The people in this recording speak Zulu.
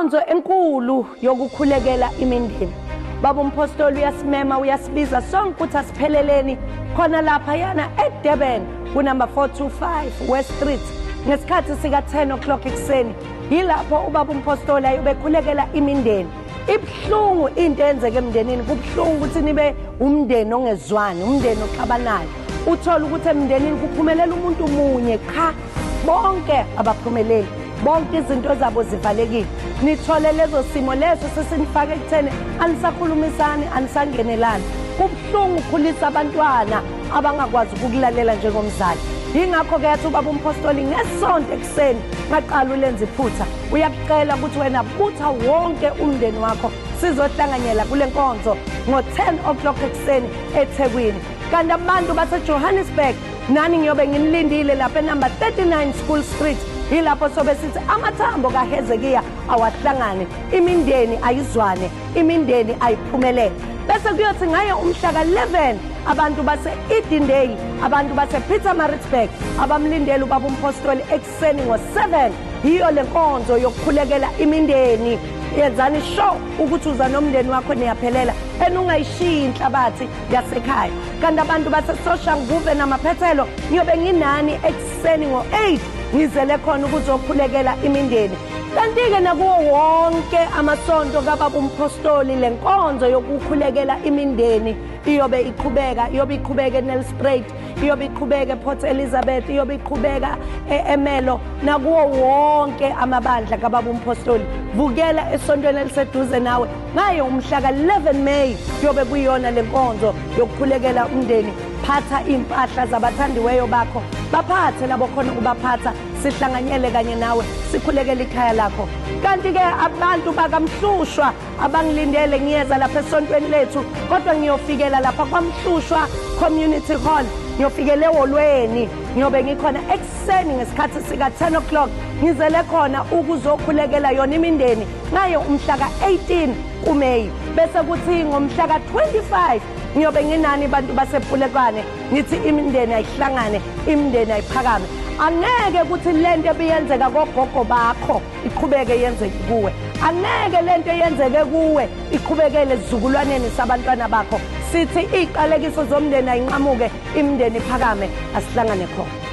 Inkonzo enkulu yokukhulekela imindeni. Baba umpostoli uyasimema, uyasibiza sonke ukuthi asipheleleni khona lapha yana eDurban ku number 425 West Street ngesikhathi sika 10 o'clock ekuseni. Yilapho ubaba umpostoli ayobekhulekela imindeni. Ibuhlungu into eyenzeke emndenini, kubuhlungu ukuthi nibe umndeni ongezwani, umndeni oxabanayo. Uthola ukuthi emndenini kuphumelela umuntu munye qha, bonke abaphumeleli, bonke izinto zabo zivalekile. Nithole lezo simo leso sesinifake ekutheni anisakhulumisani, anisangenelani. Kubuhlungu ukukhulisa abantwana abangakwazi ukukulalela njengomzali. Yingakho-ke yathi ubaba umpostoli ngesonto ekuseni ngaqala ulenza iphutha, uyakucela ukuthi wena butha wonke umndeni wakho sizohlanganyela kule nkonzo ngo-10 o'clock ekuseni eThekwini. Kanti abantu base-Johannesburg nani ngiyobe nginilindile lapha enumber 39 School Street. Yilapho sobe sithi amathambo kaHezekiya awahlangane, imindeni ayizwane, imindeni ayiphumelele. Bese kuyothi ngaye umhla ka-11 abantu base-Edendale, abantu base-Pietermaritzburg abamlindele ubaba umpostoli ekuseni ngo-7. Yiyo le nkonzo yokukhulekela imindeni. Yenzani sure ukuthi uza nomndeni wakho niyaphelela, and ungayishiyi inhlabathi yasekhaya. Kanti abantu baseSoshanguve namaphethelo ngiyobe nginani ekuseni ngo-8 ngizele khona ukuzokhulekela imindeni. Kanti-ke nakuwo wonke amasonto kababa umpostoli le nkonzo yokukhulekela imindeni iyobe iqhubeka, iyobe iqhubeka eNelspruit, iyobe iqhubeka ePort Elizabeth, iyobe iqhubeka eMelo, nakuwo wonke amabandla kababa umpostoli. Vukela esontweni eliseduze nawe ngayo umhla ka-11 May kuyobe kuyiyona le nkonzo yokukhulekela umndeni. Phatha impahla zabathandiweyo bakho, baphathe labo khona ukubaphatha, sihlanganyele kanye nawe sikhulekele ikhaya lakho. Kanti-ke abantu bakaMhlushwa abangilindele, ngiyeza lapha esontweni lethu, kodwa ngiyofikela lapha kwaMhlushwa Community Hall, ngiyofikela eholweni, ngiyobe ngikhona ekuseni ngesikhathi sika-10 o'clock. Ngizele khona ukuzokhulekela yona imindeni ngayo umhla ka-18 kuMeyi. Bese kuthi ngomhla ka-25 ngiyobe nginani bantu basePulekwane, ngithi imindeni ayihlangane, imindeni ayiphakame. Angeke ukuthi lento ebiyenzeka kogogo bakho iqhubeke yenzeke kuwe, angeke lento eyenzeke kuwe iqhubekele esizukulwaneni sabantwana bakho. Sithi iqalekiso zomndeni ayinqamuke, imindeni iphakame, asihlangane khona.